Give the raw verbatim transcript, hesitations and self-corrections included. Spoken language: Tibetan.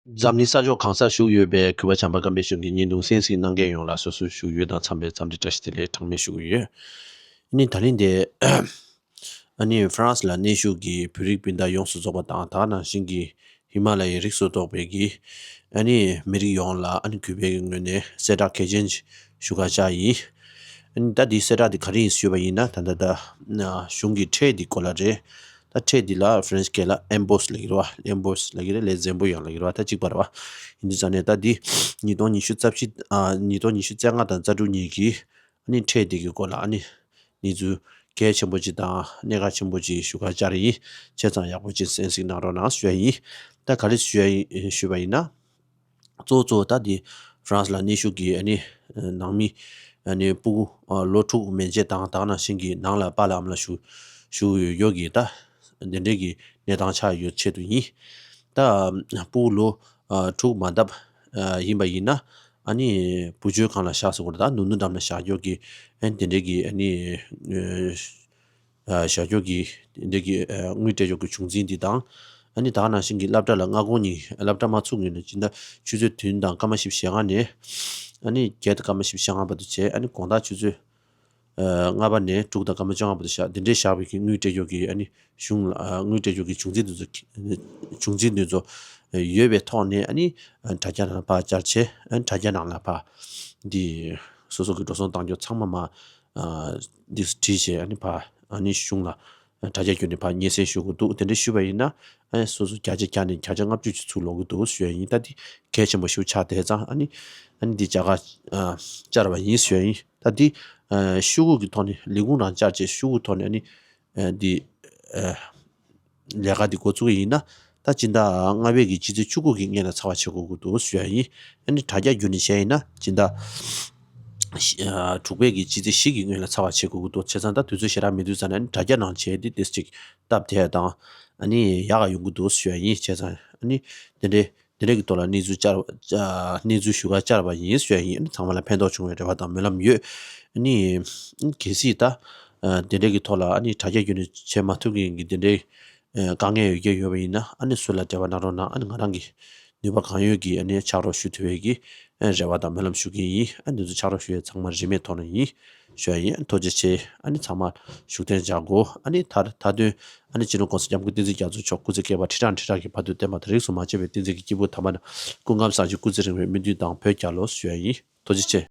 འཛམ་གླིང་ས་ཕྱོགས་གང་སར་བཞུགས་ཡོད་པའི་གུས་པ་བྱམས་པ་ཀམ་པའི་གཞུང་གི་བརྙན་ཐུང་གསན་གཟིགས་གནང་མཁན་ཡོངས་ལ་སོ་སོའི་བཞུགས་ཡུལ་དང་འཚམས་པའི་འཚམས་འདྲི་བཀྲ་ཤིས་བདེ་ལེགས་གྲངས་མེད་ཞུ་གི་ཡོད། ཨ་ནི་ད་རིང་འདི་ཨ་ནི་ཧྥ་རན་སི་ལ་གནས་བཞུགས་ཀྱི་བོད་རིགས་སྤུན་ཟླ་ཡོངས་སུ་རྫོགས་པ་དང་ད་ག་ནང་བཞིན་གྱི་ཧི་མ་ལ་ཡའི་རིགས་སུ་གཏོགས་པའི་གི་ཨ་ནི་མི་རིགས་ཡོངས་ལ་ཨ་ནི་གུས་པའི་གི་ངོས་ནས་གསལ་བསྒྲགས་གལ་ཆེན་ཞུ་ག་བཅར་ཡིན། ཨ་ནི་ད་འདི་གསལ་བསྒྲགས་འདི་ག་རེ་ཡིན་ཞུས་པ་ཡིན་ན། ད་ད་ད་གཞུང་གི་ཁྲལ་འདི་སྐོར་ལ་རེད། ད་ཁྲལ་འདི་ལ་ཧྥ་རན་སི་སྐད་ལ་ཨེམ་བོས་ལབ་ཀྱི་རེད་བ། ཨེམ་བོས་ལབ་ཀྱི་རེད། ལས་འཛེམ་པོ་ཡང་ལབ་ཀྱི་རེད་བ། ད་གཅིག་པ་རེད་བ། ཡིན་དུས་ཙང་ནས་ད་འདི་ཉིས་སྟོང་ཉི་ཤུ་རྩ་བཞི་ཨ་ཉིས་སྟོང་ཉི་ཤུ་རྩ་ལྔ་དང་རྩ་དྲུག་གཉིས་ཀྱི་ཨ་ནི་ཁྲལ་འདི་གི་སྐོར་ལ་ཨ་ནི་གནས་ཚུལ་གལ་ཆེན་པོ་ཅིག་དང་གནད་འགག་ཆེན་པོ་ཅིག་ཞུ་ག་བཅར་ཡིན། བྱས་ཙང་ཡག་པོ་ཅིག་གསན་གཟིགས་གནང་རོགས་གནང་ཞུ་ཡ་ཡིན། ད་ག་རེ་ཞུ་ཡ་ཡིན་ཞུས་པ་ཡིན་ན། གཙོ་བོ་གཙོ་བོ་ད་འདི་ཧྥ་རན་སི་ལ་གནས་བཞུགས་ཀྱི་ཨ་ནི་ནང་མི་ཨ་ནི་སྤུ་གུ་ལོ་དྲུག་མན་ཆད་དང་ད་ག་ནང་བཞིན་གྱི་ནང་ལ་པཱ་ལགས་ཨ་མ་ལགས་བཞུགས་བཞུགས་ཡོད་ཡོད་ཀྱི་ད་འདི་འདྲའི་གི་གནས་སྟངས་ཆགས་ཡོད་ཆེད་དུ་ཡིན། ད་སྤུ་གུ་ལོ་དྲུག་མ་འདབ་ཡིན་པ་ཡིན་ན་ཨ་ནི་བུ་བཅོལ་ཁང་ལ་བཞག་ཟེར་དགོས་རེད། ད་ནུ་ནུ་འགྲམ་ལ་བཞག་ཡོད་ཀྱི་ཨ་ནི་འདི་འདྲའི་གི་ཨ་ནི། བཞག་རྒྱུ་གི་འདི་གི་དངུལ་སྤྲད་རྒྱུ་གི་བྱུང་འཛིན་འདི་དང་། ཨ་ནི་ད་ག་ནང་བཞིན་གྱི་སློབ་གྲྭ་ལ་སྔ་དགོང་ཉིན་སློབ་གྲྭ་མ་ཚུགས་སྔོན་ནས་སྤྱི་ཟླ་ཆུ་ཚོད་བདུན་དང་སྐར་མ་བཞི་བཅུ་ཞེ་ལྔ་ནས་ཨ་ནི་བརྒྱད་དང་སྐར་མ་བཞི་བཅུ་ཞེ་ལྔ་བར་དུ་བྱས། ཨ་ནི་དགོང་དག་ཆུ་ཚོད་ལྔ་པ་ནས་དྲུག་དང་སྐར་མ་བཅོ་ལྔ་བར་དུ་བཞག་འདི་འདྲའི་བཞག་པའི་གི་དངུལ་སྤྲད་རྒྱུ་གི་ཨ་ནི་གཞུང་ལ་དངུལ་སྤྲད་རྒྱུ་གི་བྱུང་འཛིན་འདི་ཚོ་བྱུང་འཛིན་འདི་ཚོ་ཡོད་པའི་ཐོག་ནས་ཨ་ནི་དྲ་རྒྱ་ནང་ལ་ཕར་བཅར་བྱས། ཨ་ནི་དྲ་རྒྱ་ནང་ལ་ཕར་འདི་སོ་སོ་གི་འགྲོ་སོང་གཏང་རྒྱུ་ཚང་མ་མ། འདི་བྲིས་བྱས་ཨ་ནི་ཕ་ཨ་ནི་གཞུང་ལ་དྲ་རྒྱ་བརྒྱུད་ནས་ཕ་སྙན་སེང་ཞུ་དགོས་འདུག་དེ་འདྲ་ཞུས་པ་ཡིན་ན་ཨ་ནི་སོ་སོ་བརྒྱ་ཆ་བརྒྱ་ནས་བརྒྱ་ཆ་ལྔ་བཅུ་ཅིག་ཚུར་ལོག་གི་འདུག་ཞུ་ཡ་ཡིན། ད་འདི་གལ་ཆེན་པོ་ཞིག་ཆགས་བསྡད་ཙང་ཨ་ནི་ཨ་ནི་འདི་རྒྱ་གར་བཅར་བ་ཡིན་ཞུ་ཡ་ཡིན། ད་འདི་ཤོག་གུ་གི་ཐོག་ནས་ལས་ཁུངས་རང་བཅར་བྱས་ཤོག་གུ་ཐོག་ནས་ཨ་ནི་འདི། ལས་ཀ་འདི་འགོ་བཙུགས་ཡིན་ན། ད་སྤྱི་ཟླ་ལྔ་པའི་གི་ཕྱི་ཚེས་བཅུ་དགུ་གི་སྔོན་ལ་ཚར་བ་བྱེད་དགོས་ཀྱི་འདུག་ཞུ་ཡ་ཡིན། ཨ་ནི་དྲ་རྒྱ་བརྒྱུད་ནས་བྱས་ཡིན་ན་སྤྱི་ཟླ་དྲུག་པའི་གི་ཕྱི་ཚེས་བཞི་གི་སྔོན་ལ་ཚར་བ་བྱེད་དགོས་ཀྱི་འདུག་བྱས་ཙང་ད་དུས་ཚོད་ཞེ་དྲག་མེད་དུས་ཙང་ནས་ཨ་ནི་དྲ་རྒྱ་ནང་བྱས་ཏེ་ཏོག་ཙམ་ཅིག་སྟབས་བདེ་དང་ཨ་ནི་ཡག་ག་ཡོང་གི་འདུག་ཞུ་ཡ་ཡིན། བྱས་ཙང་ཨ་ནི་དེ་འདྲའི་དེ་འདྲའི་གི་ཐོག་ལ་གནས་ཚུལ་བཅར་བ་གནས་ཚུལ་ཞུ་ག་བཅར་བ་ཡིན་ཞུ་ཡ་ཡིན། ཨ་ནི་ཚང་མ་ལ་ཕན་ཐོགས་བྱུང་བའི་རེ་བ་དང་སྨོན་ལམ་ཡོད། ཨ་ནི་གལ་སྲིད་ད་དེ་འདྲའི་གི་ཐོག་ལ་ཨ་ནི་དྲ་རྒྱ་བརྒྱུད་ནས་བྱེད་མ་ཐུབ་མཁན་གི་དེ་འདྲའི། དཀའ་ངལ་ཡོད་རྒྱུ་ཡོད་པ་ཡིན་ན་ཨ་ནི་སུ་ལ་འབྲེལ་བ་གནང་རོགས་གནང་། ཨ་ནི་ང་རང་གི་ནུས་པ་གང་ཡོད་ཀྱིས་ཨ་ནི་ཕྱག་རོགས་ཞུ་ཐུབ་པའི་གི་རེ་བ་དང་སྨོན་ལམ་ཞུ་གི་ཡིན། ཨ་ནི་འདི་ཚོ་ཕྱག་རོགས་ཞུ་ཡས་ཚང་མ་རིན་མེད་ཐོག་ནས་ཡིན་ཞུ་ཡ་ཡིན། ཨ་ནི་ཐུགས་རྗེ་ཆེ། ཨ་ནི་ཚང་མ་བཞུགས་གདན་འཇགས་དགོས། ཨ་ནི་མཐའ་མཐའ་དོན་ཨ་ནི་སྤྱི་ནོར་༸གོང་ས་༸སྐྱབས་མགོན་བསྟན་འཛིན་རྒྱ་མཚོ་མཆོག་སྐུ་ཚེ་བསྐལ་པ་ཁྲི་ཕྲག་ཁྲི་ཕྲག་གི་བར་དུ་བརྟན་པ་དང་རིས་སུ་མ་ཆད་པའི་བསྟན་འཛིན་གྱི་སྐྱེས་བུ་དམ་པ་རྣམས་སྐུ་ཁམས་བཟང་ཞིང་སྐུ་ཚེ་རིང་བའི་སྨོན་འདུན་དང་བོད་རྒྱལ་ལོ་ཞུ་ཡ་ཡིན། ཐུགས་རྗེ་ཆེ།